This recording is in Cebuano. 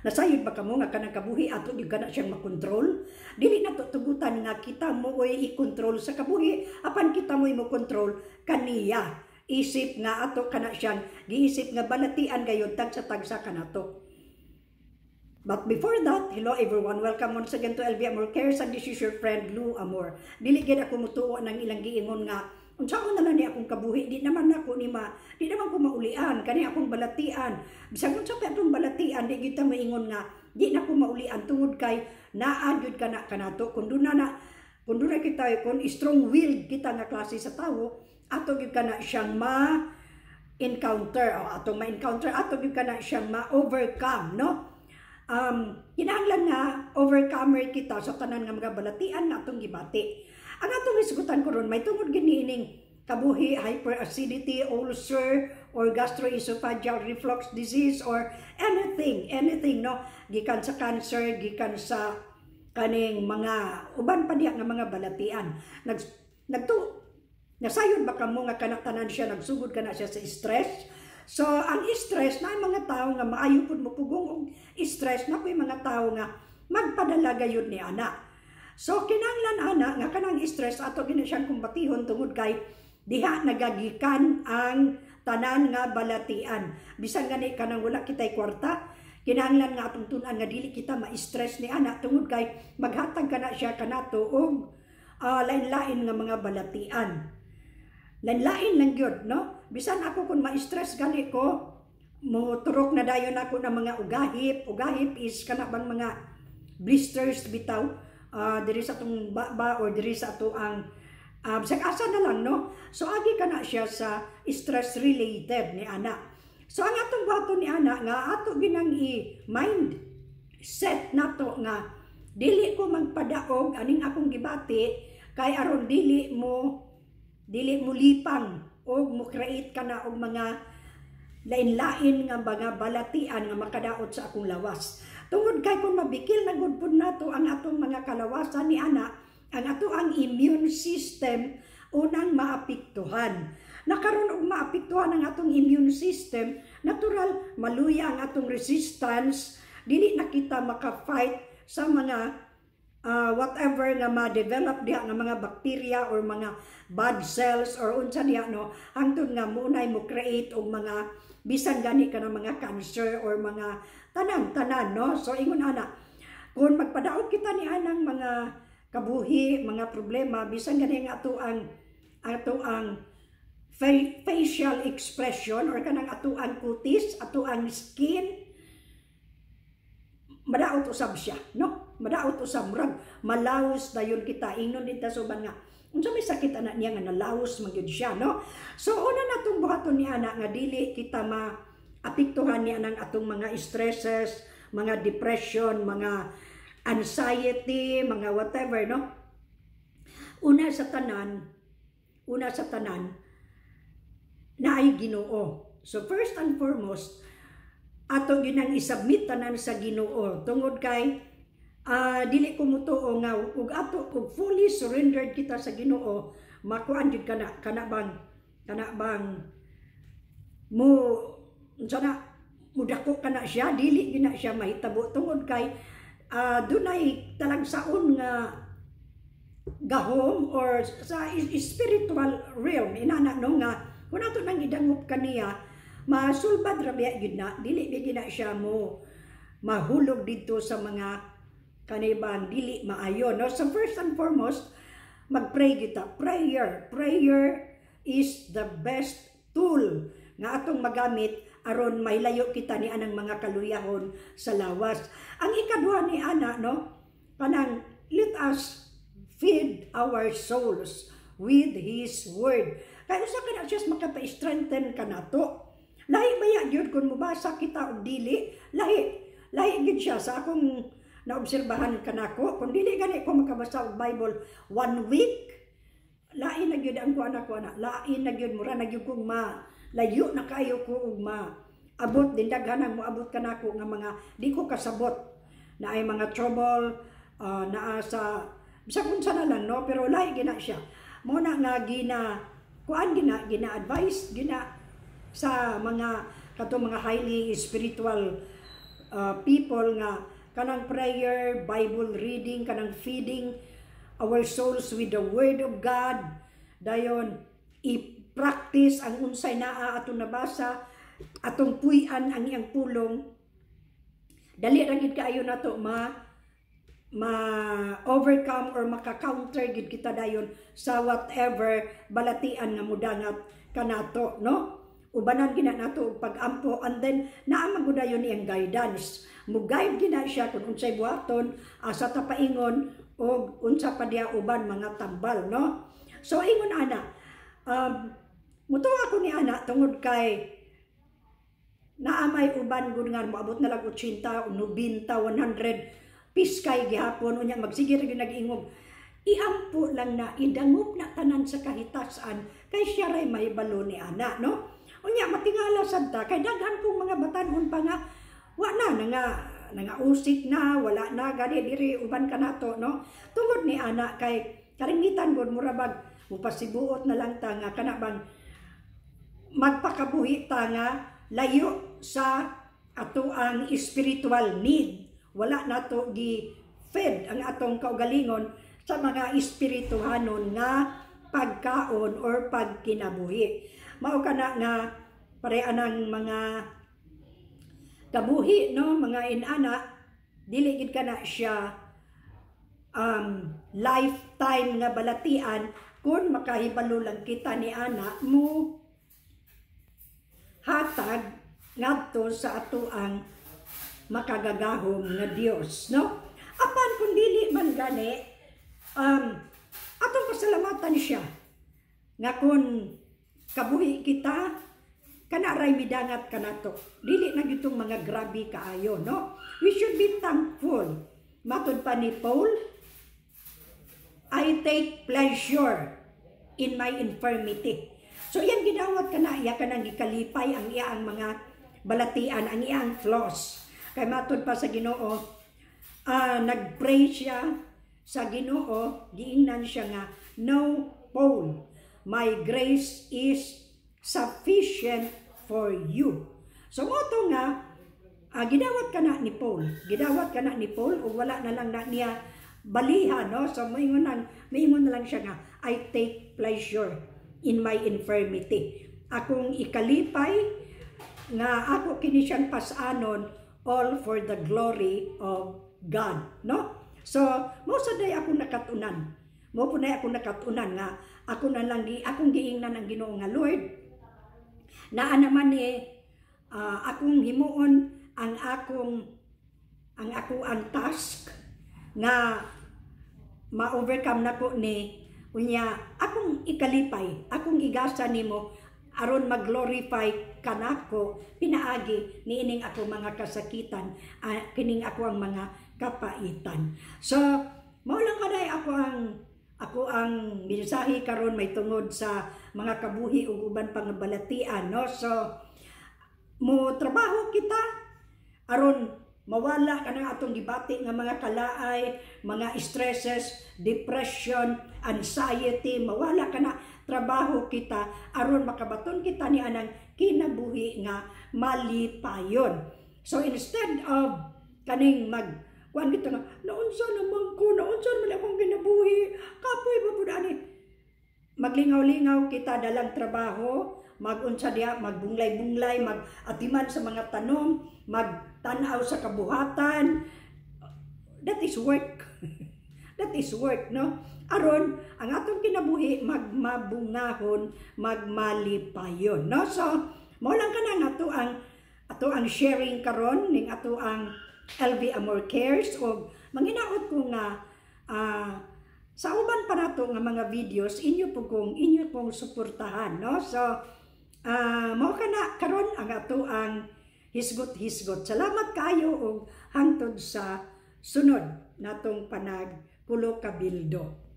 Nasayod ba kamo nga kanang kabuhi ato gyud kana siyang makontrol? Dili na to tugutan nga kita mo oy i-control sa kabuhi, apan kita mo'y mo control kaniya. Isip nga ato kana siyang giisip nga balatian gayud tagsa-tagsa kanato. But before that, hello everyone. Welcome once again to LV Amor Cares and this is your friend Lou Amor. Dili gyud ako mutuo ng ilang giingon nga unsaon na lang ni akong kabuhi, di naman nako ni ma, di naman ko maulian kani akong balatian. Bisag unsa pa atong balatian, di gyud ta maingon nga di na ko maulian tungod kay naa gyud kana kanato. Kung duna kita, kung strong willed kita nga klase sa tawo, ato gyud kana siyang ma encounter o atong ma-encounter, ato gyud kana siyang ma-overcome, no? Kinahanglan nga overcomer kita sa tanan nga mga balatian nga atong gibati. Ang atong hisgutan karon may tungod gini ining kabuhi, hyperacidity, ulcer, or gastroesophageal reflux disease, or anything, anything, no? Gikan sa cancer, gikan sa kaning mga uban pa diha nga mga balatian. Nag nagtu nasayod ba kamo nga kanang tanan siya nagsugod kana siya sa stress? So ang stress na mga tao nga maayo pud mo pugong og stress na koy mga tao nga magpadala gayud ni ana. So kinahanglan ana nga kanang stress ato gina siyang kumbatihon tungod kay diha nagagikan ang tanan nga balatian. Bisan gani kanang wala kitay kwarta, kinahanglan nga atong tun-an nga dili kita ma-stress ni ana tungod kay maghatag kana siya kanato og lain-lain nga mga balatian. Lain-lain lang gyud, no? Bisan ako, kung ma-stress gani ko, mo turok na dayon ako ng mga ugahip. Ugahip is kana bang mga blisters bitaw diri sa atong baba or diri sa ato ang bisag asa na lang, no? So agi kana siya sa stress related ni ana. So ang atong buhaton ni ana nga ato ginang i mind set nato nga dili ko magpadaog aning akong gibati kay aron dili mo lipang o mo create ka na og mga lain-lain nga mga balatian nga makadaot sa akong lawas. Tungod kay kung mabikil na gud pud nato ang atong mga kalawasan ni ana, ang ato ang immune system unang maapektuhan. Nakaroon og maapektuhan ang atong immune system, natural maluya ang atong resistance, dili na kita maka-fight sa mga whatever nga ma-develop diha nga mga bacteria or mga bad cells or unsa diha, no, hangtod nga mounay mo create og mga bisan gani ka ng mga cancer or mga tanan-tanan, no? So ingon ana, kung magpadaog kita ni anang mga kabuhi, mga problema, bisan gani nga ato ang facial expression or kanang ato ang kutis, ato ang skin, madaot usab siya, no? Madaot usab, murag malawos dayon kita. Ingnon din ta suban nga unsa may sakit ana niya nga nalawos man gyud siya, no? So una natong buhaton ni ana nga dili kita ma apektuhan niya ng atong mga stresses, mga depression, mga anxiety, mga whatever, no? Una sa tanan, naay Ginoo. So first and foremost, ato ginang isubmit tanan sa Ginoo tungod kay dili ko mutuo nga ug ato ug fully surrendered kita sa Ginoo, makuan jud kana kana bang mo unsa na mudako kana siya, dili gina siya mahitabo tungod kay dunay talagsaon nga gahom or sa spiritual realm inana, no, nga kung ato nang idangop kaniya, masulbad ra biya gyud na, dili gyud na siya mo mahulog dito sa mga kanibang dili maayo, no? So first and foremost, magpray kita. Prayer, prayer is the best tool nga atong magamit aron mailayo kita ni anang mga kaluyahon sa lawas. Ang ikaduha ni ana, no, kanang let us feed our souls with His Word. Kay usa ka na siya makapa-strengthen kanato. Lahi baya gyud kung mobasa kita og dili, lahi. Lahi gyud siya sa akong naobserbahan kanako. Kung dili gani ko makabasa og Bible one week, lain na gyud ang kuan ako ana. Lain na gyud, mura na gyud kong ma layo na kayo ko og ma abot din, daghan ang moabot kanako nga mga di ko kasabot na ay mga trouble naa sa bisag unsa na lang, no? Pero lahi gina siya mo na nga gina kuan, gina gina advice gina sa mga katong mga highly spiritual people nga kanang prayer, Bible reading, kanang feeding our souls with the Word of God. Dayon i-practice ang unsay naa atong nabasa, atong puy-an ang iyang pulong. Dali ra gid kaayo nato ma ma-overcome or maka-counter gid kita dayon sa whatever balatian nga mudangat kanato, no? Ubanan gina nato og pag-ampo, and then naa man gud dayon iyang guidance. Mo guide gina siya kung unsay buhaton, asa ta paingon, og unsa pa diha uban mga tambal, no? So ingon ana, mutuo ako ni ana tungod kay naa may uban gud nga moabot na lang 80, 90, 100, piskay gihapon, unya magsige ra gyud nag-ingog. Iampo lang na, idangop na tanan sa kahitasan kay siya ray mahibalo ni ana, no? Unya matingala sad ta kay daghan pong mga batan-on pa nga wa na nanga nangausik na, wala na gani diri uban kanato, no? Tungod ni ana kay karingitan gud mura bag mupasibuot na lang ta nga kana bang magpakabuhi ta nga layo sa ato ang spiritual need. Wala nato gi fed ang atong kaugalingon sa mga espirituhanon nga pagkaon or pagkinabuhi. Mao kana nga pare anang mga kabuhi, no, mga inana, dili gid kana siya lifetime nga balatian kung makahibalo lang kita ni ana mo hatag ngadto sa ato ang makagagahom nga Dios, no? Apan kung dili man gani, atong pasalamatan siya nga kung kabuhi kita, kana ray midangat kanato, dili na gitong mga grabe kaayo, no? We should be thankful. Matod pa ni Paul, "I take pleasure in my infirmity." So iyang gidawat kana, iya kanang gikalipay ang iyang mga balatian, ang iyang flaws. Kay matod pa sa Ginoo, nagpray siya sa Ginoo, giingnan siya nga, "No, Paul, my grace is sufficient for you." So mo to nga gidawat kana ni Paul. Gidawat kana ni Paul ug wala na lang na niya baliha, no? So moingon na lang siya nga, "I take pleasure in my infirmity." Akong ikalipay nga ako kini siyang pasanon, all for the glory of God, no? So, mo sa day akong nakatunan. Mo po na akong nakatunan nga ako na lang gi akong giingnan ang Ginoo nga, "Lord, naa naman ni akong himuon ang ako ang task nga ma-overcome nako ni, unya akong ikalipay, akong igasa nimo aron mag-glorify kanako pinaagi niining ako mga kasakitan, kining ako ang mga kapaitan." So mao lang kaday ako ang mensahe karon may tungod sa mga kabuhi ug uban pa nga balatian, no? So mo trabaho kita aron mawala kanang atong gibati nga mga kalaay, mga stresses, depression, anxiety, mawala kana. Trabaho kita aron makabaton kita ni anang kinabuhi nga malipayon. So instead of kaning mag kuan kita nga naunsa naman ko, naunsa naman akong kinabuhi, kapoy ba pud ani, maglingaw-lingaw kita dalang trabaho, magunsa diha, magbunglay-bunglay, magatiman sa mga tanom, magtan-aw sa kabuhatan. That is work. That is work, no? Aron ang atong kinabuhi magmabungahon, magmalipayon, no? So, mao lang kana nga ato ang sharing karon ning ato ang LV Amor Cares og manginaot ko nga sa uban pa nato nga mga videos inyo pong suportahan, no? So mao kana karon ang ato ang hisgot-hisgot. Salamat kayo og hangtod sa sunod natong panag kulo kabildo.